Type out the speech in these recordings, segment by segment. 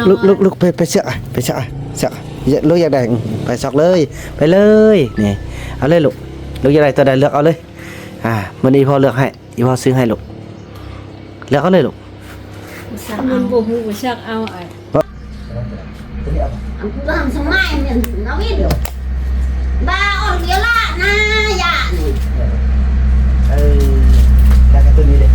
ລູກ ລູກ ລູກ ໄປ ໄປເຊາະ ໄປເຊາະ ເຊາະ ລູກຢາກໄດ້ ອືມ ໄປຊອກເລີຍ ໄປເລີຍ ນີ້ ເອົາເລີຍລູກ ລູກຢາກໄດ້ຕົວໃດເລືອກເອົາເລີຍ ອ່າ ມື້ນີ້ພໍ່ເລືອກໃຫ້ ອີ່ພໍ່ຊື້ໃຫ້ລູກ ເລືອກເອົາເລີຍລູກ ມັນບໍ່ຮູ້ວ່າຈັກເອົາ ອັນຜູ້ດຳສະໄໝແມ່ນນາວິນ ບາອອກເດລະນາຍານີ້ ເອີ ແລ້ວກໍຕົວນີ້ເດ້ ນ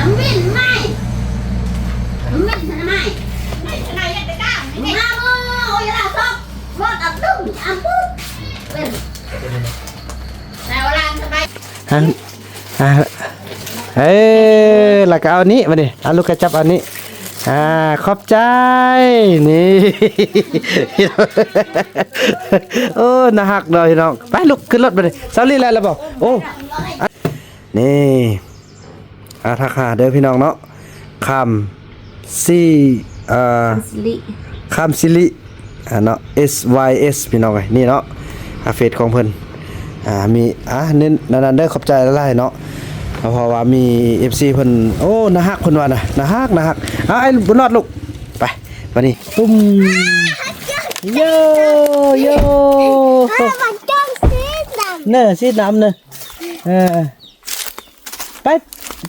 າວິນໃໝ່ ນາວິນໃໝ່ ມາເບິ່ງໂອຍລາຊອກ ຮະ ອ່າ ເອີ ແລ້ວກໍເອົານີ້ ບາດນີ້ ເອົາລູກກະຈັບອັນນີ້ ອ່າ ຂອບໃຈ ນີ້ ໂອ້ ໜ້າຮັກເນາະພີ່ນ້ອງ ໄປລູກ ຂຶ້ນລົດບາດນີ້ ສາວລີແລ່ນແລ້ວບໍ່? ໂອ້ ນີ້ ອ່າ ທັກຫາເດີພີ່ນ້ອງເນາະ ຄຳ ຊີ ເອີ ຄຳສິລິ ຄຳສິລິ ອ່າ ເນາະ ເອສ ວາຍ ເອສ ພີ່ນ້ອງເອີຍ ນີ້ເນາະ ອ່າ ເຟສຂອງເພິ່ນ ອ່າ ມີ ອ່າ ເນັ້ນອັນນັ້ນເດີ ຂອບໃຈຫຼາຍໆເນາະ ເພາະວ່າມີເອັຟຊີເພິ່ນ ໂອ້ ໜ້າຮັກເພິ່ນວ່ານະ ໜ້າຮັກ ໜ້າຮັກ ເອົາ ໄອ້ບຸນລອດລູກ ໄປ ບາດນີ້ ປຶ້ມ ໂຢ ໂຢ ເອີ ມັນຈ້ອງສີດຳ ເນີ ສີດຳເນີ ເອີ ໄປ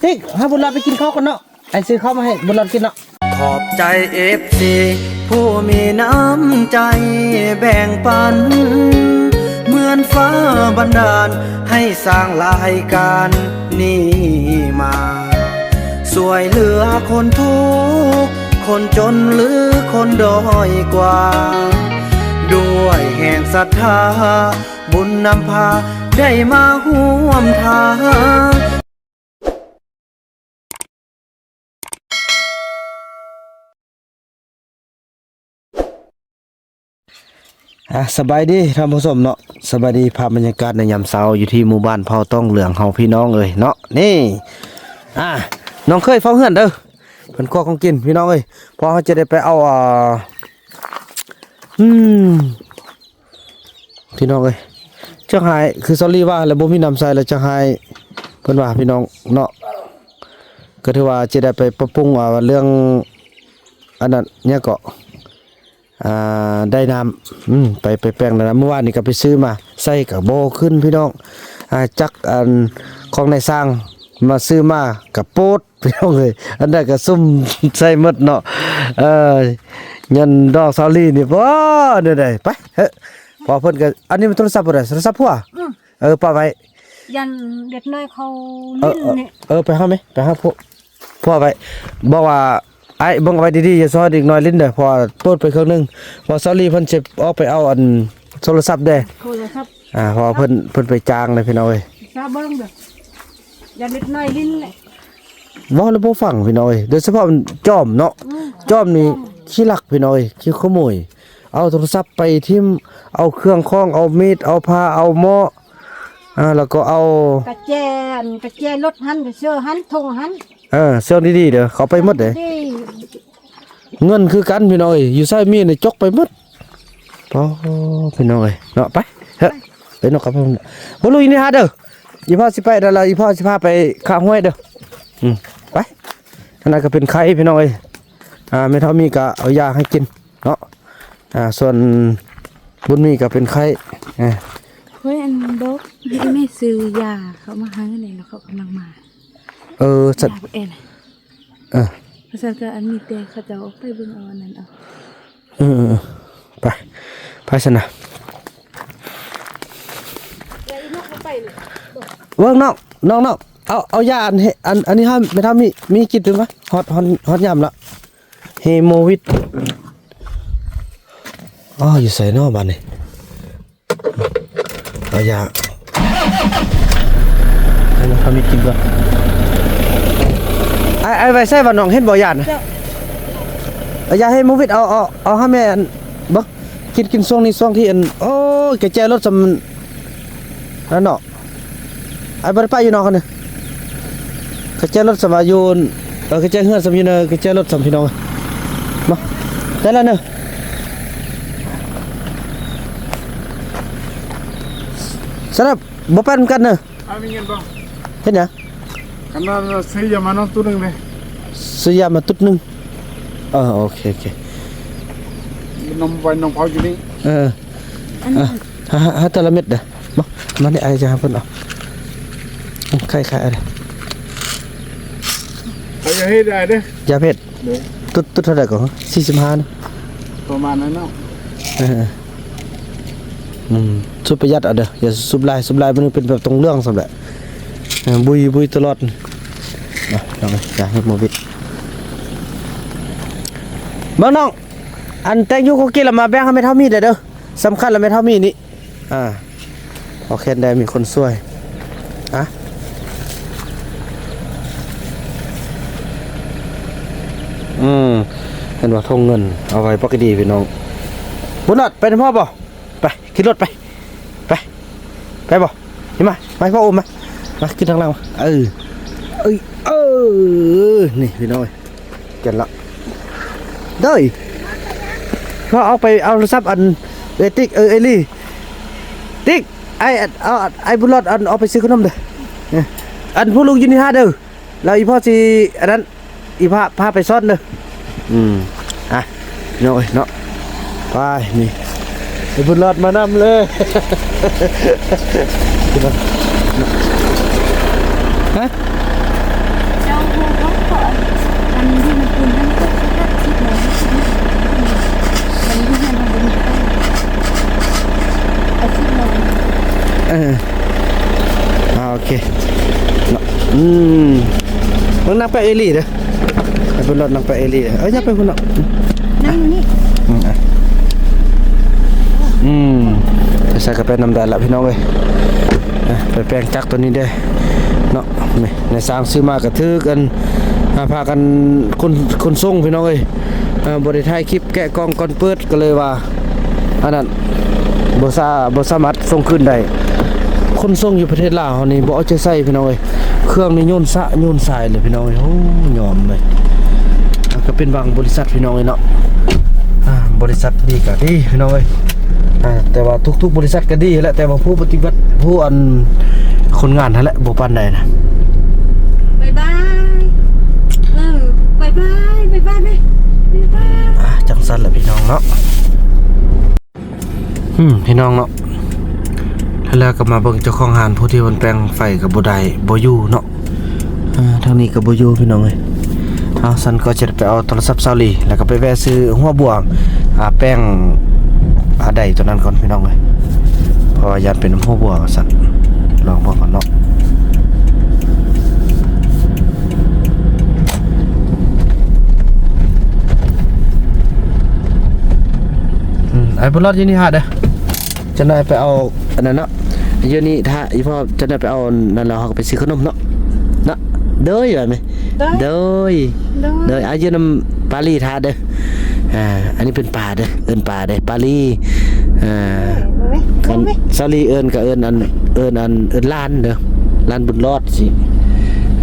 ຕິກ ໃຫ້ບຸນລອດໄປກິນເຂົ້າກ່ອນເນາະ ອ້າຍຊື້ເຂົ້າມາໃຫ້ບຸນລອດກິນເນາະ ຂອບໃຈເອັຟຊີຜູ້ມີນ້ຳໃຈແບ່ງປັນ ເໝືອນຟ້າບັນດານໃຫ້ສ້າງລາຍການນີ້ມາ ຊ່ວຍເຫຼືອຄົນທຸກຄົນຈົນ ຫຼື ຄົນດ້ອຍກວ່າ ດ້ວຍແຮງສັດທາ ບຸນນຳພາໄດ້ມາຮ່ວມທາງ. ອ່າ ສະບາຍດີທ່ານຜູ້ຊົມເນາະ ສະບາຍດີ ພາບບັນຍາກາດໃນຍາມເຊົ້າຢູ່ທີ່ໝູ່ບ້ານເຜົ່າຕ້ອງເຫຼືອງເຮົາພີ່ນ້ອງເອີຍເນາະ ນີ້ ອ່າ ນ້ອງເຂີຍເຝົ້າເຮືອນເດີ ເພິ່ນຄວກຂອງກິນພີ່ນ້ອງເອີຍ ເພາະເຮົາຈະໄດ້ໄປເອົາ ອ່າ ອືມ ພີ່ນ້ອງເອີຍ ຈັກໃຫ້ ຄືສາວລີວ່າແຫຼະ ບໍ່ມີນ້ຳໃຊ້ແລ້ວຈັກໃຫ້ ເພິ່ນວ່າພີ່ນ້ອງເນາະ ກໍຖືວ່າຈະໄດ້ໄປປັບປຸງ ອ່າ ເລື່ອງອັນນັ້ນ ຫຍັງເກາະ ອ່າ ໄດນ້ຳ ອືມ ໄປ ໄປແປງໄດນ້ຳ ມື້ວານນີ້ກໍໄປຊື້ມາໃສ່ກໍບໍ່ຂຶ້ນພີ່ນ້ອງ ອ່າ ຈັກອັນຂອງນາຍຊ່າງມາຊື້ມາກໍໂປດ ພີ່ນ້ອງເອີຍ ອັນໃດກໍຊຸ່ມໃສ່ໝົດເນາະ ເອີ ຍ້ອນດອກສາວລີນີ້ ບໍ່ ແນວໃດ ໄປເຮີ້ ພໍເພິ່ນກໍ ອັນນີ້ມັນໂທລະສັບຜູ້ໃດ? ໂທລະສັບຜົວ ອືມ ເອີ ປະໄວ້ ຢ້ານເດັກນ້ອຍເຂົາຫຼິ້ນນີ້ ເອີ ເອີ ໄປຫາແມ່ ໄປຫາຜົວ ຜົວໄວ້ ບອກວ່າ ອ້າຍເບິ່ງເອົາໄວ້ດີໆ ຢ່າຊອຍເດັກນ້ອຍຫຼິ້ນເດີ ເພາະວ່າເປີດໄປເຄິ່ງໜຶ່ງ ເພາະສາວລີເພິ່ນຊິອອກໄປເອົາອັນໂທລະສັບເດ້ ໂທລະສັບ ອ່າ ເພາະວ່າເພິ່ນ ເພິ່ນໄປຈ້າງເດ້ພີ່ນ້ອງເອີຍ ຊາເບິ່ງເດີ ຢ່າເດັກນ້ອຍຫຼິ້ນແຫຼະ ເວົ້າແລ້ວບໍ່ຟັງພີ່ນ້ອງເອີຍ ໂດຍສະເພາະມັນຈອມເນາະ ອືມ ຈອມນີ້ ຈອມ ຂີ້ລັກພີ່ນ້ອງເອີຍ ຂີ້ຂະໂມຍ ເອົາໂທລະສັບໄປຖິ້ມ ເອົາເຄື່ອງຂອງ ເອົາມີດ ເອົາພ້າ ເອົາໝໍ້ ອ່າ ແລ້ວກໍເອົາກະແຈ ອັນກະແຈລົດຫັ້ນ ກະເຊື່ອຫັ້ນ ຖົງຫັ້ນ ເອີ ເຊື່ອງດີໆເດີ ເຂົາໄປໝົດເດ້ ເງິນຄືກັນພີ່ນ້ອງເອີຍ ຢູ່ໃສມີດນີ້ຈົກໄປໝົດ ໂອ້ ພີ່ນ້ອງເອີຍເນາະ ໄປເຖາະ ໄປນອກກັບ ບໍ່ລຸຍນີ້ຫາເດີ ອີ່ພໍ່ຊິໄປແລ້ວ ອີ່ພໍ່ຊິພາໄປຂ້າງຫ້ວຍເດີ ອືມ ໄປ ອັນນັ້ນກໍເປັນໄຂ່ພີ່ນ້ອງເອີຍ ອ່າ ແມ່ເຖົ້າມີກໍເອົາຢາໃຫ້ກິນ ເນາະ ອ່າ ສ່ວນບຸນມີກໍເປັນໄຂ້ ອ່າ ຂ້ອຍອັນບອກໃຫ້ແມ່ຊື້ຢາເຂົາມາໃຫ້ແດ່ ແລ້ວເຂົາກຳລັງມາ ເອີ ສັດ ຢາແອນ ເອີ ວ່າຊັ້ນກໍອັນມີແຕ່ເຂົາເຈົ້າອອກໄປເບິ່ງເອົາອັນນັ້ນເອົາ ເອີ ເອີ ເອີ ໄປ ໄປຊັ້ນນະ ເບິ່ງນ້ອງ ນ້ອງ ນ້ອງ ເອົາ ເອົາຢາອັນ ອັນ ອັນນີ້ໃຫ້ແມ່ເຖົ້າມີ ມີກິນຕື່ມວະ ຮອດ ຮອດ ຮອດຍາມລະ ເຮໂມວິດ ອໍ ຢູ່ໃສເນາະບາດນີ້ ເອົາຢາໃຫ້ມັນ ເຮົາມີກິນກ່ອນ ອ້າຍ ອ້າຍໄວ້ໃສ່ວ່ານ້ອງເຫັນບໍ່ຢານະ ເອົາຢາເຮໂມວິດ ເອົາ ເອົາ ເອົາໃຫ້ແມ່ອັນ ເບິ່ງ ກິນ ກິນຊ່ວງນີ້ ຊ່ວງທີ່ອັນ ໂອ້ຍ ກະແຈລົດສ່ຳນັ້ນເນາະ. ອ້າຍບໍ່ໄດ້ປະຢູ່ນອກຫັ້ນເດີ ກະແຈລົດສ່ຳວ່າຢູ່ ເອີ ກະແຈເຮືອນສ່ຳຢູ່ເນີ ກະແຈລົດສ່ຳພີ່ນ້ອງ ມາ ໄດ້ແລ້ວເນີ ສະລັບ ບໍ່ໄປນຳກັນເນີ ອ້າຍມີເງິນບໍ່? ເຮັດຫຍັງ? ອັນນັ້ນຊື້ຢາມານອນຕຸດໜຶ່ງເດ້. ຊື້ຢາມາຕຸດໜຶ່ງ. ເອີ ໂອເຄ ໂອເຄ. ນຳໄວ້ນຳເຜົາຢູ່ນີ້. ເອີ ອັນນີ້ ຫາ ຫາ ຫາແຕ່ລະເມັດເດີ້. ມາ ມານີ້ ອ້າຍຈະໃຫ້ເພິ່ນເອົາ. ອືມ ໄຂ່ ໄຂ່ ເອົາເດີ້. ເອົາຢາເຫັດໄດ້ເດີ້. ຢາເຫັດ. ໂດຍ. ຕຸດ ຕຸດເທົ່າໃດກໍ? ສີ່ສິບຫ້ານະ. ປະມານນັ້ນເນາະ. ເອີ. ອືມ ສູບປະຢັດເອົາເດີ້ ຢ່າສູບຫຼາຍ ສູບຫຼາຍມັນເປັນແບບຕົງເຫຼືອງຊ້ຳແຫຼະ. ເອີ ບຸຍ ບຸຍຕະຫຼອດ. ມາ ນ້ອງເອີຍ ຢ່າເຮັດໂມບິດ. ເບິ່ງນ້ອງ ອັນແຕງຢູ່ກໍກິນລະ ມາແບ່ງໃຫ້ແມ່ເຖົ້າມີແດ່ເດີ້. ສຳຄັນລະແມ່ເຖົ້າມີນີ້. ອ່າ ໂອເຄ ໄດ້ມີຄົນຊ່ວຍ. ອ່ະ ອືມ ເຫັນວ່າຖົງເງິນເອົາໄວ້ປົກກະຕິພີ່ນ້ອງ. ບຸນຮອດ ໄປນຳພໍ່ບໍ່? ໄປ ຂີ່ລົດໄປ ໄປ ໄປບໍ່? ນີ້ມາ ມາໃຫ້ພໍ່ອຸ້ມມາ ມາຂຶ້ນທາງຫຼັງມາ. ເອີ ເອີ ເອີ ນີ້ພີ່ນ້ອງເອີຍ ແກ່ນລະ. ເດີ ພໍ່ອອກໄປເອົາໂທລະສັບອັນເອື້ອຍຕິກ ເອີ ເອື້ອຍລີ ຕິກ ອ້າຍ ເອົາ ອ້າຍບຸນຫຼອດອັນອອກໄປຊື້ຂະໜົມເດີ. ເອີ ອັນພວກລູກຢູ່ນີ້ຖ້າເດີ ແລ້ວອີ່ພໍ່ຊິອັນນັ້ນ ອີ່ພາ ພາໄປຊ້ອນເດີ. ອືມ ອ່ະ ນ້ອງເອີຍເນາະ ໄປ ນີ້ ໄອ້ບຸນຫຼອດມານຳເລີຍ. ຮະ? ເຈົ້າຮູ້ບໍ່ ເພາະອັນ ອັນທີ່ມັນເປັນນັ້ນກໍຄືກັບທີ່ເຮົາເຮັດ ມັນຢູ່ໃນ ມັນບໍ່ມີໄຟ ອາຊີບເຮົາ. ເອີ ອ່າ ໂອເຄເນາະ. ອືມ ເບິ່ງນາງແປະເອລີເດີ ໃຫ້ເພິ່ນລົດນາງແປະເອລີເດີ. ເອີ ຢ່າໄປພຸ້ນເນາະ ນັ່ງຢູ່ນີ້. ອືມ ອ່ະ ອືມ ໄປໃສ່ກະແປນຳໄດ້ລະພີ່ນ້ອງເອີຍ. ອ່ະ ໄປແປງຈັກໂຕນີ້ເດ້ເນາະ. ນີ້ ນາຍຊ່າງຊື້ມາກະຖືກອັນ ອ່າ ພາກັນຂົນ ຂົນສົ່ງພີ່ນ້ອງເອີຍ. ເອີ ບໍ່ໄດ້ຖ່າຍຄລິບແກະກ່ອງກ່ອນເປີດ ກໍເລີຍວ່າ ອັນນັ້ນ ບໍ່ສາ ບໍ່ສາມາດສົ່ງຄືນໄດ້. ຂົນສົ່ງຢູ່ປະເທດລາວເຮົານີ້ບໍ່ເອົາໃຈໃສ່ພີ່ນ້ອງເອີຍ ເຄື່ອງນີ້ໂຍນສະໂຍນສາຍເລີຍພີ່ນ້ອງເອີຍ. ໂອ້ ຍອມເລີຍ. ກໍເປັນບາງບໍລິສັດພີ່ນ້ອງເອີຍເນາະ ອ່າ ບໍລິສັດດີກໍດີພີ່ນ້ອງເອີຍ. ອ່າ ແຕ່ວ່າທຸກໆບໍລິສັດກໍດີແຫຼະ ແຕ່ວ່າຜູ້ປະຕິບັດ ຜູ້ອັນ ຄົນງານຫັ້ນແຫຼະບໍ່ປານໃດນະ. ບາຍບາຍ ເອີ ບາຍບາຍ ບາຍບາຍ ບາຍບາຍ. ອ່າ ຈັ່ງຊັ້ນລະພີ່ນ້ອງເນາະ. ອືມ ພີ່ນ້ອງເນາະ ແລ້ວກໍມາເບິ່ງເຈົ້າຂອງຮ້ານ ຜູ້ທີ່ເພິ່ນແປງໄຟກໍບໍ່ໄດ້ ບໍ່ຢູ່ເນາະ. ອ່າ ທາງນີ້ກໍບໍ່ຢູ່ພີ່ນ້ອງເອີຍ. ເອົາ ຊັ້ນກໍຈະໄປເອົາໂທລະສັບສາວລີ ແລ້ວກໍໄປແວະຊື້ຫົວບົວ ອ່າ ແປງ ອ່າ ໄດໂຕນັ້ນກ່ອນພີ່ນ້ອງເອີຍ ເພາະວ່າຢ້ານເປັນຫົວບົວວ່າຊັ້ນ. ລອງເບິ່ງກ່ອນເນາະ. ອືມ ອ້າຍບຸນຫຼອດຢູ່ນີ້ຫາເດີ້. ຈັກໜ່ອຍໄປເອົາອັນນັ້ນເນາະ ຢູ່ນີ້ຖ້າອີ່ພໍ່ ຈັກໜ່ອຍໄປເອົານັ້ນແລ້ວເຮົາກໍໄປຊື້ຂະໜົມເນາະ ເນາະ. ໂດຍ ວ່າແມ່ ໂດຍ ໂດຍ ໂດຍ ໂດຍ. ອ່າ ຢູ່ນຳປາລີຖ້າເດີ້. ອ່າ ອັນນີ້ເປັນປາເດີ້ ເອີ້ນປາເດີ້ ປາລີ. ອ່າ ໂດຍ ໂດຍ ຄັນສາວລີເອີ້ນກໍເອີ້ນອັນ ເອີ້ນອັນ ເອີ້ນຫຼານເດີ້ ຫຼານບຸນຫຼອດຊີ້.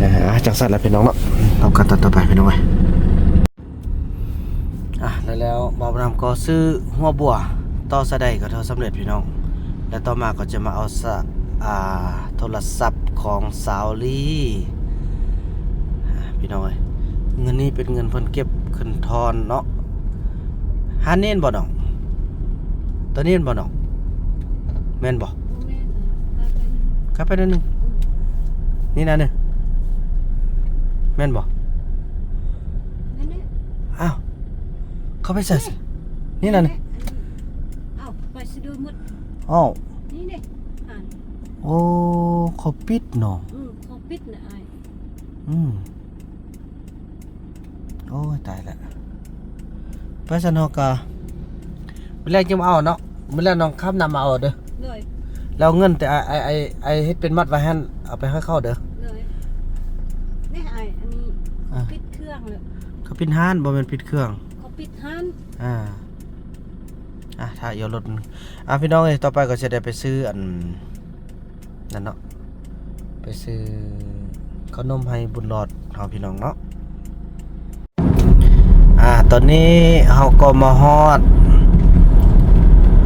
ອ່າ ຈັ່ງຊັ້ນລະພີ່ນ້ອງເນາະ ພົບກັນຕອນຕໍ່ໄປພີ່ນ້ອງເອີຍ. ອ່ະ ແລ້ວ ແລ້ວບ່າວບຸນນຳກໍຊື້ຫົວບົວຕໍ່ສາຍໃດກໍເທົ່າສຳເລັດພີ່ນ້ອງ. ແລ້ວຕໍ່ມາກໍຈະມາເອົາສະ ອ່າ ໂທລະສັບຂອງສາວລີ ອ່າ ພີ່ນ້ອງເອີຍ. ເງິນນີ້ເປັນເງິນເພິ່ນເກັບຂຶ້ນທອນເນາະ. ຫາເນນບໍ່ນ້ອງ? ໂຕເນນບໍ່ນ້ອງ? ແມ່ນບໍ່? ບໍ່ແມ່ນ ເອີ ກັບໄປໜ້ອຍໜຶ່ງ ອືມ ນີ້ນະ ນີ້ ແມ່ນບໍ່? ນັ້ນແຫຼະ ອ້າວ ເຂົ້າໄປໃສ? ນີ້ ນີ້ນະ ນີ້ ນີ້ ອັນນີ້ ອ້າວ ໄປສະດຸດໝົດ ອ້າວ ນີ້ເດ້ ອ່ານ ໂອ້ ເຂົາປິດເນາະ ອືມ ເຂົາປິດນະອ້າຍ ອືມ. ໂອ້ຍ ຕາຍລະ ໄປຊັ້ນເຮົາກະ ມື້ແລງຈຶ່ງມາເອົາເນາະ ມື້ແລງນ້ອງຂັບນຳມາເອົາເດີ້. ໂດຍ ແລ້ວເງິນແຕ່ອ້າຍ ອ້າຍ ອ້າຍ ອ້າຍເຮັດເປັນມັດໄວ້ຫັ້ນ ເອົາໄປໃຫ້ເຂົາເດີ້. ໂດຍ ນີ້ອ້າຍ ອັນນີ້ ອ່າ ປິດເຄື່ອງແລ້ວ ເຂົາປິດຮ້ານ ບໍ່ແມ່ນປິດເຄື່ອງ ເຂົາປິດຮ້ານ. ອ່າ ອ່າ ຖ້າເອົາລົດ ອ່າ ພີ່ນ້ອງເອີຍ ຕໍ່ໄປກໍຊິໄດ້ໄປຊື້ອັນ ນັ້ນເນາະ ໄປຊື້ເຂົ້າໜົມໃຫ້ບຸນຫຼອດເຮົາພີ່ນ້ອງເນາະ. ອ່າ ຕອນນີ້ເຮົາກໍມາຮອດ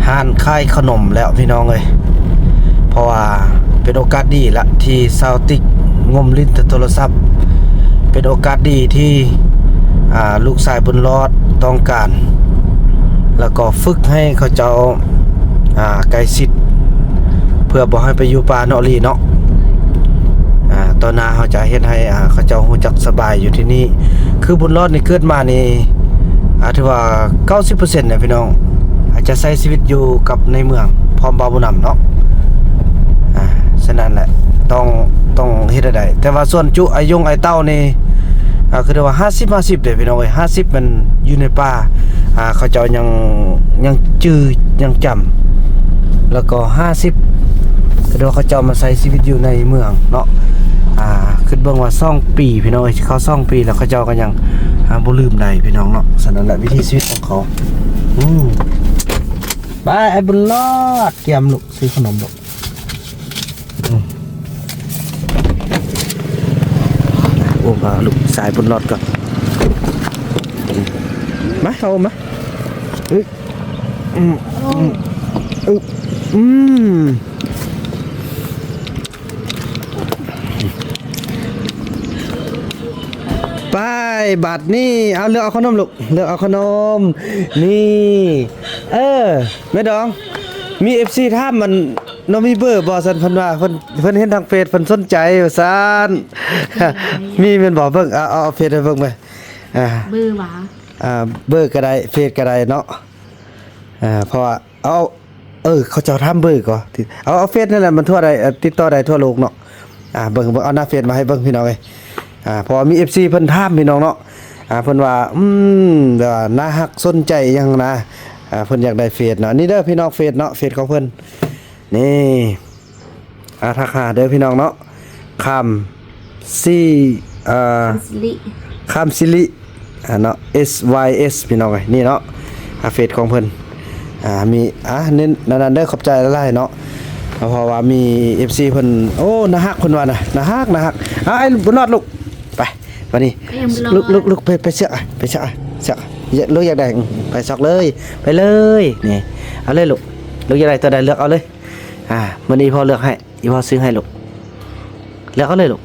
ຮ້ານຂາຍເຂົ້າໜົມແລ້ວພີ່ນ້ອງເອີຍ ເພາະວ່າເປັນໂອກາດດີລະທີ່ສາວຕິກ ງົມຫຼິ້ນແຕ່ໂທລະສັບ. ເປັນໂອກາດດີທີ່ ອ່າ ລູກຊາຍບຸນລອດຕ້ອງການ ແລ້ວກໍຝຶກໃຫ້ເຂົາເຈົ້າ ອ່າ ໃກ້ຊິດ ເພື່ອບໍ່ໃຫ້ໄປຢູ່ປ່າເນາະ ລີເນາະ. ອ່າ ຕໍ່ໜ້າເຮົາຈະເຮັດໃຫ້ ອ່າ ເຂົາເຈົ້າຮູ້ຈັກສະບາຍຢູ່ທີ່ນີ້. ຄືບຸນລອດນີ້ເກີດມານີ້ ອ່າ ຖືວ່າເກົ້າສິບເປີເຊັນນະພີ່ນ້ອງ ອາດຈະໃຊ້ຊີວິດຢູ່ກັບໃນເມືອງພ້ອມບ່າວບຸນນຳເນາະ. ອ່າ ສະນັ້ນແຫຼະ ຕ້ອງ ຕ້ອງເຮັດໃຫ້ໄດ້. ແຕ່ວ່າສ່ວນຈຸອາຍຸອາເຕົ້ານີ້ ອ່າ ຄືໄດ້ວ່າຫ້າສິບ ຫ້າສິບເດ້ພີ່ນ້ອງເອີຍ. ຫ້າສິບມັນຢູ່ໃນປ່າ ອ່າ ເຂົາເຈົ້າຍັງ ຍັງຈື່ຍັງຈຳ ແລ້ວກໍຫ້າສິບ ກໍໄດ້ວ່າເຂົາເຈົ້າມາໃຊ້ຊີວິດຢູ່ໃນເມືອງເນາະ. ອ່າ ຄິດເບິ່ງວ່າສອງປີພີ່ນ້ອງເອີຍ ຊິເຂົ້າສອງປີແລ້ວ ເຂົາເຈົ້າກໍຍັງ ອ່າ ບໍ່ລືມໄດ້ພີ່ນ້ອງເນາະ. ສະນັ້ນແຫຼະ ວິຖີຊີວິດຂອງເຂົາ. ອືມ ໄປ ໄອ້ບຸນລອດ ກຽມລູກ ຊື້ຂະໜົມລູກ. ອືມ ໂອ້ ພາລູກຊາຍບຸນລອດກ່ອນ. ມາ ເອົາມາ. ອືມ ອືມ ອືມ ອືມ ອືມ ໄປ ບາດນີ້ ເອົາ ເລືອກເອົາຂະໜົມລູກ ເລືອກເອົາຂະໜົມ. ນີ້ ເອີ ແມ່ດອງ ມີເອັຟຊີຖາມ ມັນ ນ້ອງມີເບີບໍ່? ຊັ້ນ ເພິ່ນວ່າ ເພິ່ນ ເພິ່ນເຫັນທາງເຟສ ເພິ່ນສົນໃຈວ່າຊັ້ນ. ມີແມ່ນບໍ່? ເບິ່ງ ເອົາ ເອົາເຟສໃຫ້ເບິ່ງໄປ. ອ່າ ເບີຫວາ? ອ່າ ເບີກໍໄດ້ ເຟສກໍໄດ້ເນາະ. ອ່າ ເພາະວ່າ ເອົາ ເອີ ເຂົາເຈົ້າຖາມເບີກໍ ເອົາ ເອົາເຟສນັ້ນແຫຼະ ມັນທົ່ວໄດ້ ເອີ ຕິດຕໍ່ໄດ້ທົ່ວໂລກເນາະ. ອ່າ ເບິ່ງ ເບິ່ງ ເອົາໜ້າເຟສມາໃຫ້ເບິ່ງພີ່ນ້ອງເອີຍ. ອ່າ ເພາະວ່າມີເອັຟຊີເພິ່ນຖາມພີ່ນ້ອງເນາະ. ອ່າ ເພິ່ນວ່າ ອືມ ແບບວ່າໜ້າຮັກສົນໃຈຫຍັງນະ. ອ່າ ເພິ່ນຢາກໄດ້ເຟສເນາະ. ນີ້ເດີພີ່ນ້ອງ ເຟສເນາະ ເຟສຂອງເພິ່ນ ນີ້. ອ່າ ທັກຫາເດີພີ່ນ້ອງເນາະ ຄາມ ຊີ ເອີ ຄາມສິລິ ຄາມສິລິ ອ່າ ເນາະ ເອສ ວາຍ ເອສ ພີ່ນ້ອງເອີຍ. ນີ້ເນາະ ອ່າ ເຟສຂອງເພິ່ນ ອ່າ ມີ ອ່າ ນັ້ນ ນັ້ນເດີ ຂອບໃຈຫຼາຍໆເນາະ. ເພາະວ່າມີເອັຟຊີເພິ່ນ ໂອ້ ໜ້າຮັກ ເພິ່ນວ່ານະ ໜ້າຮັກ ໜ້າຮັກ. ເອົາ ໄອ້ບຸນລອດລູກ ໄປ ບາດນີ້ ໄອ້ບຸນລອດ ລູກ ລູກ ລູກ ໄປ ໄປເຊືອກ ໄປເຊືອກ ເຊືອກ ລູກຢາກໄດ້ ໄປຊອກເລີຍ ໄປເລີຍ. ນີ້ ເອົາເລີຍລູກ ລູກຢາກໄດ້ຕົວໃດເລືອກເອົາເລີຍ. ອ່າ ມື້ນີ້ພໍ່ເລືອກໃຫ້ ອີ່ພໍ່ຊື້ໃຫ້ລູກ ເລືອກເອົາເລີຍລູກ.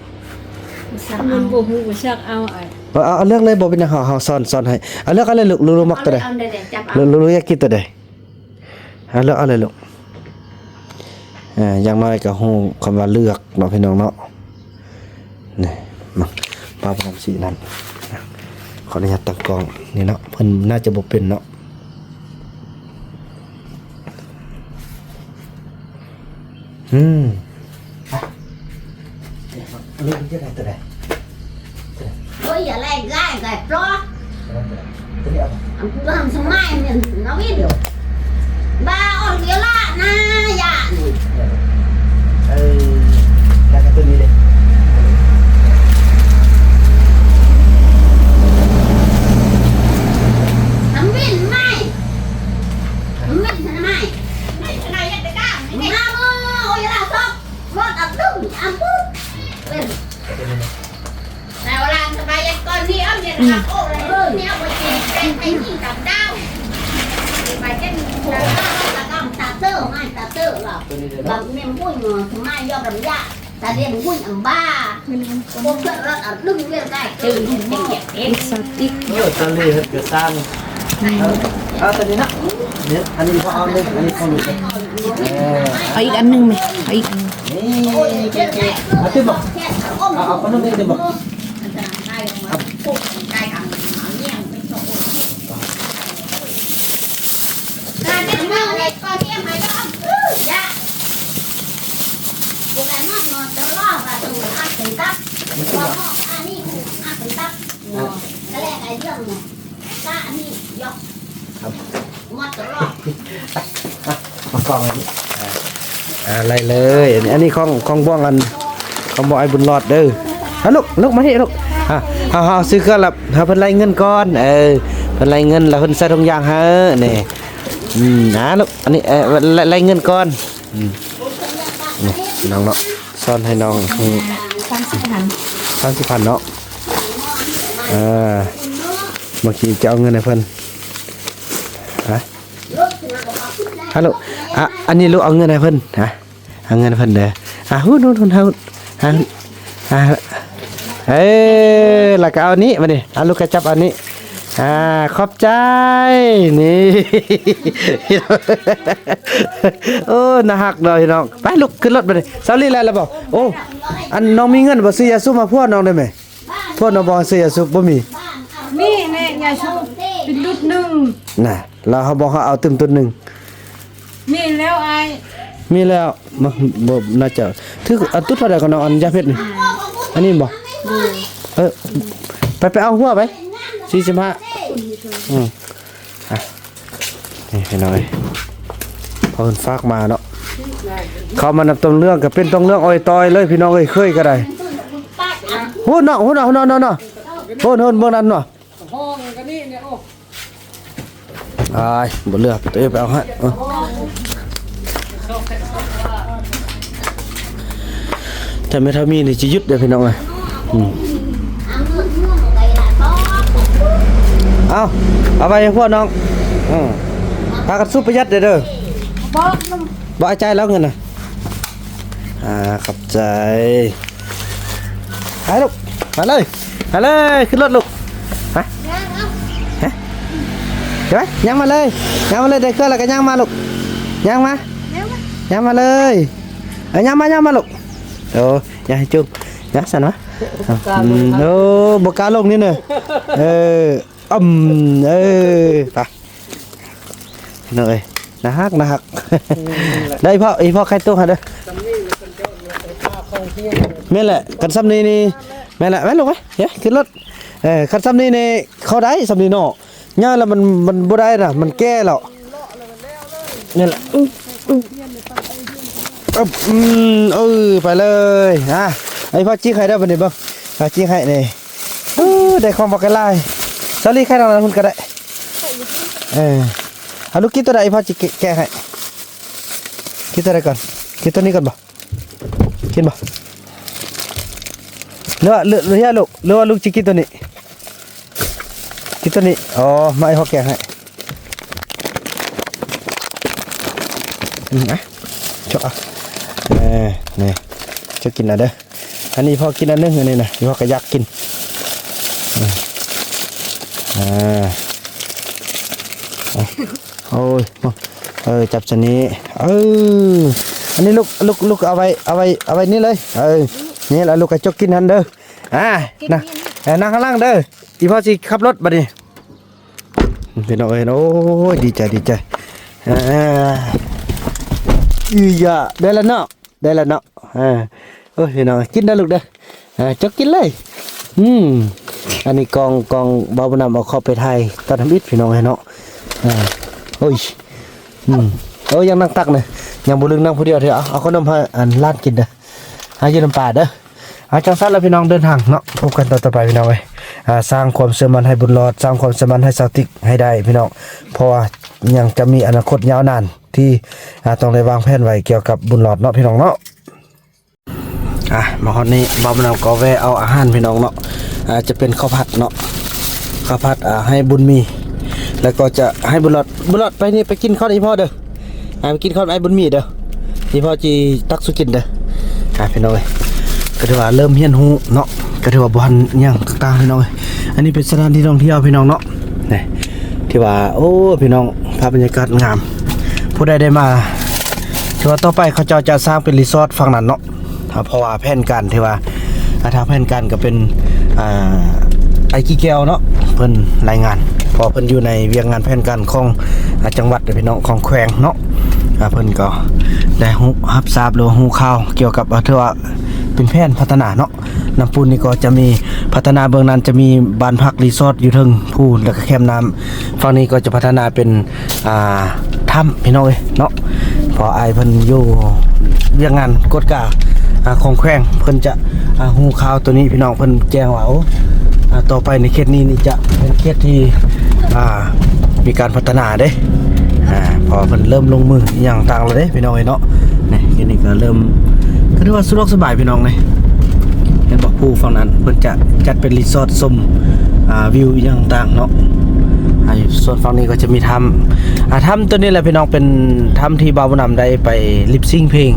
ມັນບໍ່ຮູ້ ບໍ່ຈັກ ເອົາ ເອົາ ເອົາເລືອກເລີຍ ບໍ່ເປັນຫຍັງ ເຮົາ ເຮົາສອນ ສອນໃຫ້. ເອົາ ເລືອກເອົາເລີຍລູກ ລູກ ລູກມັກຕົວໃດ? ເອົາ ລູກ ລູກຢາກກິນຕົວໃດ? ເອົາ ເລືອກເອົາເລີຍລູກ. ອ່າ ຢ່າງໜ້ອຍກໍຮູ້ຄຳວ່າເລືອກເນາະ ພີ່ນ້ອງເນາະ. ນີ້ ມາ ປ້າພະນຳສີນັ້ນ ຂໍອະນຸຍາດຕັ້ງກ້ອງນີ້ເນາະ ເພິ່ນໜ້າຈະບໍ່ເປັນເນາະ. ອືມ ເລືອກເລືອກໄດ້ຕົວໃດ? ໂອ້ຍ ຢ່າແລກໄດ້ໄດ້ປອກ ຕົວນີ້ເອົາ ອັນຜູ້ທຳສະໄໝແມ່ນນະວິນ ບາອອກເດລະນາຍານີ້ ເອີ ແລ້ວກໍຕົວນີ້ເດ້ ນະວິນໄໝ ນະວິນ ເອີ ຕົວນີ້ເນາະ ນີ້ ອັນນີ້ພໍເອົາເລີຍ ອັນນີ້ພໍເລີຍ ເອີ ເອົາອີກອັນໜຶ່ງແມະ ເອົາອີກອັນໜຶ່ງ ນີ້ ເອົາຕື່ມບໍ່ ເອົາ ເອົາຂະໜົມອີກຕື່ມບໍ່? ມາກ້ອງອັນນີ້ ອ່າ ໄລ່ເລີຍ ອັນນີ້ຂອງ ຂອງບ່ວງ ອັນ ຂອງບ່ວງອ້າຍບຸນລອດເດີ. ອ່າ ລູກ ລູກ ມານີ້ລູກ ອ່າ ເຮົາ ເຮົາຊື້ເຄື່ອງແລ້ວ ໃຫ້ເພິ່ນໄລ່ເງິນກ່ອນ ເອີ ເພິ່ນໄລ່ເງິນແລ້ວເພິ່ນໃສ່ຖົງຢາງໃຫ້ ນີ້ ອືມ ອ່າ ລູກ ອັນນີ້ ເອີ ໄລ່ ໄລ່ເງິນກ່ອນ ອືມ ນີ້ ນ້ອງເນາະ ສອນໃຫ້ນ້ອງ ອືມ ສາມສິບພັນ ສາມສິບພັນເນາະ ເອີ ບາງທີຈະເອົາເງິນໃຫ້ເພິ່ນ ອ່າ ຮະໂຫຼ ອ່ະ ອັນນີ້ລູກເອົາເງິນໃຫ້ເພິ່ນ ຮະ ເອົາເງິນໃຫ້ເພິ່ນເດີ ອ່ະ ຫຸ້ນ ຫຸ້ນ ຫຸ້ນ ຫາຫຸ້ນ ຫາຫຸ້ນ ອ່າ ເອີ ແລ້ວກໍເອົານີ້ ບາດນີ້ ເອົາລູກກະຈັບເອົານີ້ ອ່າ ຂອບໃຈ ນີ້ ໂອ້ ໜ້າຮັກເນາະພີ່ນ້ອງ. ໄປລູກ ຂຶ້ນລົດບາດນີ້. ສາວລີແລ່ນແລ້ວບໍ່? ໂອ້ ອັນນ້ອງມີເງິນບໍ່? ຊື້ຢາສູບມາພວກນ້ອງໄດ້ໄໝ? ພວກນ້ອງບໍ່ຊື້ຢາສູບ ບໍ່ມີ. ມີແນ່ ຢາສູບ ເປັນຕຸດໜຶ່ງ ນະ ລາວເຮົາບອກເຮົາເອົາຕື່ມຕຸດໜຶ່ງ. ມີແລ້ວອ້າຍ ມີແລ້ວ. ມາ ບໍ່ໜ້າຈະຖືກ ອັນຕຸດເທົ່າໃດກໍນ້ອງ ອັນຢາເພັດນີ້ ອັນນີ້ບໍ່? ເອີ ໄປ ໄປເອົາຫົວໄປ ສີ່ສິບຫ້າ. ອືມ ອ່ະ ນີ້ພີ່ນ້ອງເອີຍ ເພິ່ນຝາກມາເນາະ. ເຂົ້າມານຳຕົງເລື່ອງກໍເປັນຕົງເລື່ອງອອຍຕອຍເລີຍພີ່ນ້ອງເອີຍ. ເຄີຍກໍໄດ້ ໂຫ ນ້ອງ ໂຫ ນ້ອງ ໂຫ ນ້ອງ ໂຫ ໂຫ ເບິ່ງນັ້ນເນາະ. ຫ້ອງກັນນີ້ເນຍ ໂອ້ ອ້າຍ ບໍ່ເຫຼືອ ໂຕເອງໄປເອົາໃຫ້. ເອີ ແຕ່ແມ່ເຖົ້າມີນີ້ຊິຢຸດເດີ້ພີ່ນ້ອງເອີຍ. ອືມ ເອົາ ເອົາໄປໃຫ້ພວກນ້ອງ. ອືມ ພາກັນສູບປະຢັດເດີ້ ເດີ້ ບໍ່ ບໍ່ອາຍຈ່າຍແລ້ວເງິນນະ. ອ່າ ຂອບໃຈ. ໄປລູກ ມາເລີຍ ມາເລີຍ ຂຶ້ນລົດລູກ ມາ ຮະ ໄປ ຍ່າງມາເລີຍ ຍ່າງມາເລີຍ. ໄດ້ເຄື່ອງແລ້ວກໍຍ່າງມາລູກ ຍ່າງມາ ຍ່າງມາເລີຍ. ເອີ ຍ່າງມາ ຍ່າງມາລູກ. ໂອ້ ຢ່າໃຫ້ຈຸ້ມ ຍ່າງຊັ້ນວະ. ອືມ ໂອ້ ບໍ່ກ້າລົງນີ້ເນີ. ເອີ ອືມ ເອີ ໄປ ນ້ອງເອີຍ ໜ້າຮັກ ໜ້າຮັກ. ອືມ ໄດ້ພໍ່ ອີພໍ່ໄຂ່ຕຸກຫັ້ນເດີ້. ແມ່ນແຫຼະ ຄັນຊ່ຳນີ້ນີ້ ແມ່ນແຫຼະ ແມ່ນລູກເອີຍ ເອີ ຂຶ້ນລົດ. ເອີ ຄັນຊ່ຳນີ້ນີ້ເຂົ້າໄດ້ຊ່ຳນີ້ເນາະ. ຍາວແລ້ວມັນ ມັນບໍ່ໄດ້ນະ ມັນແກ່ແລ້ວ. ນີ້ແຫຼະ ອືມ ອືມ ເອີ ໄປເລີຍ. ອ່າ ໃຫ້ພໍ່ຈິກໃຫ້ເດີ້ ບາດນີ້ເບິ່ງ ອ່າ ຈິກໃຫ້ນີ້. ໂອ້ ໄດ້ຂອງບັກຫຼາຍ. ສາວລີ ໄຂ່ທາງນັ້ນພຸ້ນກໍໄດ້. ເອີ ເອົາລູກ ກິນຕົວໃດ ພໍ່ຊິແກະ ແກະໃຫ້. ກິນຕົວໃດກ່ອນ? ກິນຕົວນີ້ກ່ອນບໍ່? ກິນບໍ່? ຫຼືວ່າ ຫຼື ຫຼືວ່າລູກ ຫຼືວ່າລູກຊິກິນຕົວນີ້? ກິນຕົວນີ້. ອໍ ມາ ໃຫ້ພໍ່ແກະໃຫ້. ອືມ ອ່ະ ຈົກ ອ່ະ ເອີ ນີ້ ເຈົ້າກິນເອົາເດີ້. ອັນນີ້ພໍ່ກິນອັນໜຶ່ງ ອັນນີ້ນະ ພໍ່ກໍຢາກກິນ. ອືມ ອ່າ ໂອ້ຍ ເອີ ຈັບຊະນີ້ ເອີ ອັນນີ້ລູກ ລູກ ລູກ ເອົາໄວ້ ເອົາໄວ້ ເອົາໄວ້ນີ້ເລີຍ. ເອີ ນີ້ລະ ລູກກະຈົກກິນຫັ້ນເດີ້. ອ່າ ນະ ເອີ ນັ່ງຂ້າງຫຼັງເດີ້ ອີ່ພໍ່ຊິຂັບລົດບາດນີ້. ພີ່ນ້ອງເອີຍ ໂອ້ຍ ດີໃຈ ດີໃຈ. ອ່າ ອີຢາ ໄດ້ລະເນາະ ໄດ້ລະເນາະ. ເອີ ໂອ້ຍ ພີ່ນ້ອງ ກິນເດີ້ລູກເດີ້. ອ່າ ຈົກກິນເລີຍ. ອືມ ອັນນີ້ກ້ອງ ກ້ອງບ່າວບຸນນຳເອົາເຂົ້າໄປຖ່າຍຕອນທຳອິດ ພີ່ນ້ອງເອີຍເນາະ. ອ່າ ໂອ້ຍ ອືມ ໂອ້ຍ ຍັງນັ່ງຕັກນະ ຍັງບໍ່ລຶງນັ່ງຜູ້ດຽວເທື່ອ. ເອົາ ເອົາຂະໜົມໃຫ້ອັນຫຼານກິນເດີ້. ຫາຢູ່ນຳປາເດີ້. ອ່າ ຈັ່ງຊັ້ນລະພີ່ນ້ອງ ເດີນທາງເນາະ ພົບກັນຕອນຕໍ່ໄປພີ່ນ້ອງເອີຍ. ອ່າ ສ້າງຄວາມເຊື່ອໝັ້ນໃຫ້ບຸນຫຼອດ ສ້າງຄວາມເຊື່ອໝັ້ນໃຫ້ຊາວຕິກໃຫ້ໄດ້ພີ່ນ້ອງ ເພາະວ່າຍັງຈະມີອະນາຄົດຍາວນານທີ່ ອ່າ ຕ້ອງໄດ້ວາງແຜນໄວ້ກ່ຽວກັບບຸນຫຼອດເນາະ ພີ່ນ້ອງເນາະ. ອ່າ ມາຮອດນີ້ບ່າວບຸນນຳກໍແວ່ເອົາອາຫານພີ່ນ້ອງເນາະ. ອ່າ ຈະເປັນເຂົ້າຜັດເນາະ ເຂົ້າຜັດ ອ່າ ໃຫ້ບຸນມີ ແລ້ວກໍຈະໃຫ້ບຸນຫຼອດ ບຸນຫຼອດ ໄປນີ້ ໄປກິນຂ້າວນຳອີ່ພໍ່ເດີ້. ອ່າ ໄປກິນຂ້າວນຳອ້າຍບຸນມີເດີ້ ທີ່ພໍ່ຈີຕັກສູ່ກິນເດີ້. ອ່າ ພີ່ນ້ອງເອີຍ ກໍຖືວ່າເລີ່ມຮຽນຮູ້ເນາະ ກໍຖືວ່າບໍ່ທັນຫຍັງຕ່າງໆ ພີ່ນ້ອງເອີຍ. ອັນນີ້ເປັນສະຖານທີ່ທ່ອງທ່ຽວ ພີ່ນ້ອງເນາະ. ນີ້ ທີ່ວ່າ ໂອ້ ພີ່ນ້ອງ ພາບບັນຍາກາດງາມ. ຜູ້ໃດໄດ້ມາ ຖືວ່າຕໍ່ໄປເຂົາເຈົ້າຈະສ້າງເປັນຣີສອດຝັ່ງນັ້ນເນາະ. ອ່າ ເພາະວ່າແຜນການທີ່ວ່າ ອ່າ ທາງແຜນການກໍເປັນ ອ່າ ອ້າຍກີແກ້ວເນາະ ເພິ່ນລາຍງານ ເພາະເພິ່ນຢູ່ໃນວຽກງານແຜນການຂອງ ອ່າ ຈັງຫວັດເດີ້ພີ່ນ້ອງ ຂອງແຂວງເນາະ. ອ່າ ເພິ່ນກໍໄດ້ຮູ້ຮັບຊາບ ຫຼືວ່າຮູ້ຂ່າວກ່ຽວກັບ ອ່າ ຖືວ່າເປັນແຜນພັດທະນາເນາະ. ນ້ຳປູນນີ້ກໍຈະມີພັດທະນາເບື້ອງນັ້ນ ຈະມີບ້ານພັກຣີສອດຢູ່ເທິງພູ ແລ້ວກໍແຄມນ້ຳ. ຝັ່ງນີ້ກໍຈະພັດທະນາເປັນ ອ່າ ຖ້ຳ ພີ່ນ້ອງເອີຍເນາະ. ເພາະອ້າຍເພິ່ນຢູ່ວຽກງານກວດກາ ອ່າ ຂອງແຂວງ ເພິ່ນຈະ ອ່າ ຮູ້ຂ່າວໂຕນີ້ ພີ່ນ້ອງ ເພິ່ນແຈ້ງວ່າ ໂອ້ ອ່າ ຕໍ່ໄປໃນເຂດນີ້ນີ້ຈະເປັນເຂດທີ່ ອ່າ ມີການພັດທະນາເດ້. ອ່າ ເພາະວ່າເພິ່ນເລີ່ມລົງມືອີ່ຫຍັງຕ່າງແລ້ວເດ້ ພີ່ນ້ອງເອີຍເນາະ. ນີ້ ເຂດນີ້ກໍເລີ່ມ ກໍຖືວ່າສະດວກສະບາຍ ພີ່ນ້ອງເອີຍ. ເຫັນບໍ່ ພູຝັ່ງນັ້ນເພິ່ນຈະຈັດເປັນຣີສອດຊົມ ອ່າ ວິວອີ່ຫຍັງຕ່າງເນາະ. ອ່າ ສ່ວນຝັ່ງນີ້ກໍຈະມີຖ້ຳ ອ່າ ຖ້ຳໂຕນີ້ແຫຼະ ພີ່ນ້ອງ ເປັນຖ້ຳທີ່ບ່າວບຸນນຳໄດ້ໄປລິບຊິງເພງ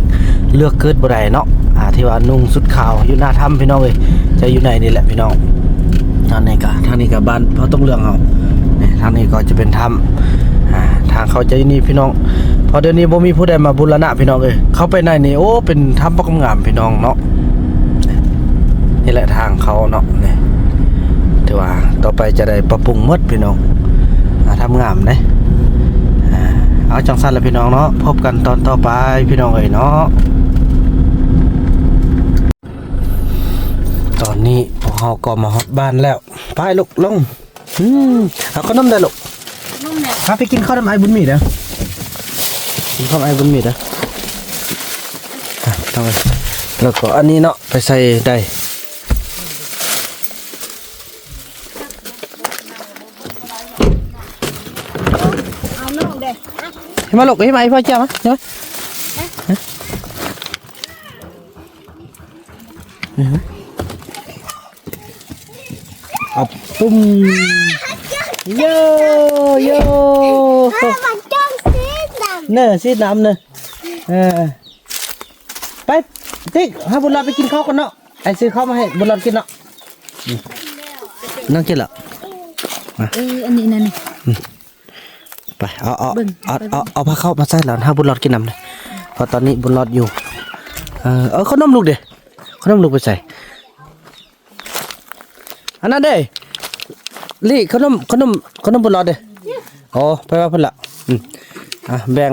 ເລືອກເກີດບໍ່ໄດ້ເນາະ. ອ່າ ທີ່ວ່ານຸ່ງຊຸດຂາວຢູ່ໜ້າຖ້ຳພີ່ນ້ອງເອີຍ ຈະຢູ່ໃນນີ້ແຫຼະພີ່ນ້ອງ. ທາງນີ້ກະ ທາງນີ້ກະບ້ານເຜົ່າຕົງເຫຼືອງເຮົາ ນີ້ ທາງນີ້ກໍຈະເປັນຖ້ຳ ອ່າ ທາງເຂົ້າຈະຢູ່ນີ້ພີ່ນ້ອງ. ເພາະດຽວນີ້ບໍ່ມີຜູ້ໃດມາບູລະນະພີ່ນ້ອງເອີຍ ເຂົ້າໄປໃນນີ້ ໂອ້ ເປັນຖ້ຳບັກງາມໆ ພີ່ນ້ອງເນາະ. ນີ້ແຫຼະທາງເຂົ້າເນາະ ນີ້ ຖືວ່າຕໍ່ໄປຈະໄດ້ປັບປຸງໝົດພີ່ນ້ອງ ອ່າ ຖ້ຳງາມເດ້. ອ່າ ເອົາ ຈັ່ງຊັ້ນລະພີ່ນ້ອງເນາະ ພົບກັນຕອນຕໍ່ໄປພີ່ນ້ອງເອີຍເນາະ. ຕອນນີ້ພວກເຮົາກໍມາຮອດບ້ານແລ້ວ ໄປລູກ ລົງ. ອືມ ເອົາຂະໜົມເດີລູກ ຂະໜົມແດ່ ພາໄປກິນເຂົ້ານຳອ້າຍບຸນມີເດີ ກິນເຂົ້າອ້າຍບຸນມີເດີ. ອ່ະ ເອົາໄວ້ ແລ້ວກໍອັນນີ້ເນາະ ໄປໃສ່ໄດ້ ເອົານ້ອງເດ້ ເຮັດມາລູກ ເຮັດມາ ໃຫ້ພໍ່ເຈົ້າມາ ເຮັດມາ. ອືຮຶ ອັບ ປຸ້ມ ໂຢ ໂຢ ເນີ ສີດຳເນີ ເອີ ໄປ ຕິກ ໃຫ້ບຸນຫຼອດໄປກິນເຂົ້າກ່ອນເນາະ ອ້າຍຊື້ເຂົ້າມາໃຫ້ບຸນຫຼອດກິນເນາະ. ອືມ ນ້ອງກິນລະ ເອີ ອັນນີ້ນັ້ນ ອືມ. ໄປ ເອົາ ເອົາ ເບິ່ງ ເອົາ ເອົາ ເອົາພາເຂົ້າມາໃສ່ລະ ໃຫ້ບຸນຫຼອດກິນນຳເດີ ເພາະຕອນນີ້ບຸນຫຼອດຢູ່ ເອີ ເອີ ຂະໜົມລູກເດ ຂະໜົມລູກໄປໃສ ອັນນັ້ນເດ ລີ້ ຂະໜົມ ຂະໜົມ ຂະໜົມບຸນຫຼອດເດ ໂອ້ ໄປວ່າພຸ້ນລະ ອືມ ອ່ະ ແບ່ງ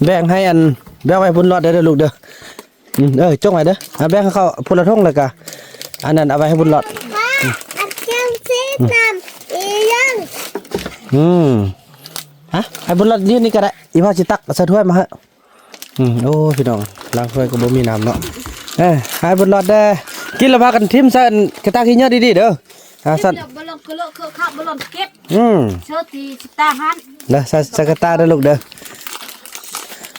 ແບ່ງໃຫ້ອັນ ແບ່ງໄວ້ບຸນຫຼອດເດີລູກເດີ. ອືມ ເອີ ຈົ່ງໄວ້ເດີ ເອົາແບ່ງໃຫ້ເຂົາຜູ້ລະຖົງ ແລ້ວກະອັນນັ້ນເອົາໄວ້ໃຫ້ບຸນຫຼອດ ອືມ ອັນຈັ່ງຊີ້ນຳອີ່ຫຍັງ ອືມ ຮະ ໃຫ້ບຸນຫຼອດຢືນນີ້ກະໄດ້ ອີ່ພໍ່ຊິຕັກໃສ່ຖ້ວຍມາໃຫ້ ອືມ ໂອ້ ພີ່ນ້ອງ ລ້າງຖ້ວຍກໍບໍ່ມີນ້ຳເນາະ ເອີ ໃຫ້ບຸນຫຼອດເດີ ກິນແລ້ວພາກັນຖິ້ມໃສ່ອັນກະຕ່າຂີ້ເຫຍື້ອດີໆເດີ ອ່າ ຊັ້ນ ກິນແລ້ວບໍ່ລອງກະເລາະເຄາະຂະບໍ່ລອງເກັບ ອືມ ເຊີຕີຊິຕາຫັ້ນ ແລ້ວໃສ່ ໃສ່ກະຕ່າເດີລູກເດີ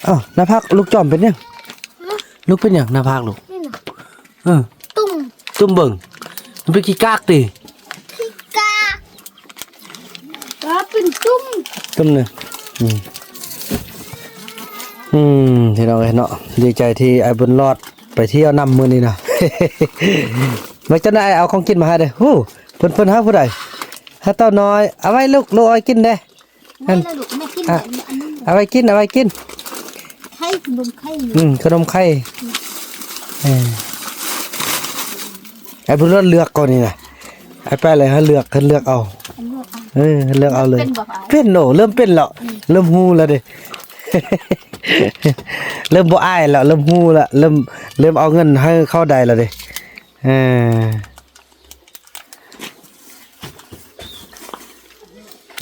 ເອົ້າ ໜ້າຜາກລູກຈອມເປັນຫຍັງ ຮະ ລູກເປັນຫຍັງໜ້າຜາກລູກ ນີ້ນະ ເອີ ຕຸ້ມ ຕຸ້ມເບິ່ງ ມັນເປັນຂີ້ກາກຕິ ຂີ້ກາກ ກາເປັນຕຸ້ມ ຕຸ້ມນີ້ ອືມ ອືມ ພີ່ນ້ອງເອີຍເນາະ ດີໃຈທີ່ອ້າຍບຸນຫຼອດໄປທ່ຽວນຳມື້ນີ້ນະ ເບິ່ງຈັ່ງໃດອ້າຍເອົາຂອງກິນມາໃຫ້ເດີ ຫູ ເພິ່ນ ເພິ່ນຫາຜູ້ໃດ ຫາເຕົ້ານ້ອຍ ເອົາໄວ້ລູກ ລູກເອົາໄວ້ກິນເດ້ ອັນ ແມ່ນລະລູກ ແມ່ກິນ ອ່ະ ອັນນັ້ນ ເອົາໄວ້ກິນ ເອົາໄວ້ກິນ ໄຂ່ ຂະໜົມໄຂ່ ອືມ ຂະໜົມໄຂ່ ອືມ ເອີ ອ້າຍບຸນຫຼອດເລືອກກ່ອນນີ້ນະ ອ້າຍໄປເລີຍ ໃຫ້ເລືອກ ເພິ່ນເລືອກເອົາ ເລືອກເອົາ ເອີ ເລືອກເອົາເລີຍ ເປັນບໍ່ອ້າຍ ເປັນໂນ ເລີ່ມເປັນແລ້ວ ອືມ ເລີ່ມຮູ້ແລ້ວເດ້ ເລີ່ມບໍ່ອາຍແລ້ວ ເລີ່ມຮູ້ແລ້ວ ເລີ່ມ ເລີ່ມເອົາເງິນໃຫ້ເຂົາໄດ້ແລ້ວເດ້ ເອີ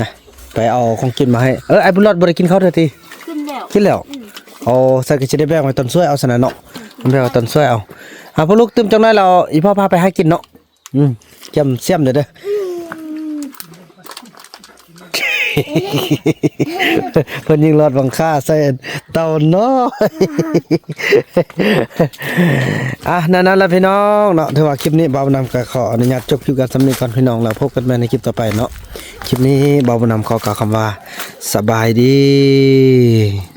ນະ ໄປເອົາຂອງກິນມາໃຫ້ ເອີ ອ້າຍບຸນຫຼອດບໍ່ໄດ້ກິນເຂົ້າເທື່ອຕິ ກິນແລ້ວ ກິນແລ້ວ ອືມ ໂອ້ ຊັ້ນກໍຊິໄດ້ແບ່ງໄວ້ຕອນຊ່ວຍເອົາຊັ້ນນະເນາະ ອືມ ແບ່ງໄວ້ຕອນຊ່ວຍເອົາ ອ່າ ພວກລູກຕື່ມຈັກໜ້ອຍແລ້ວ ອີ່ພໍ່ພາໄປຫາກິນເນາະ ອືມ ກຽມແຊມເດີ ອືມ ເພິ່ນຍິງຫຼອດບັງຄ່າໃສ່ເຕົ້ານ້ອຍ ອ່ະ ນັ້ນລະພີ່ນ້ອງເນາະ ຖືວ່າຄລິບນີ້ບ່າວບຸນນຳກໍຂໍອະນຸຍາດຈົບຄລິບກັນສ່ຳນີ້ກ່ອນພີ່ນ້ອງ ແລ້ວພົບກັນໃໝ່ໃນຄລິບຕໍ່ໄປເນາະ ຄລິບນີ້ບ່າວບຸນນຳຂໍກ່າວຄຳວ່າ ສະບາຍດີ.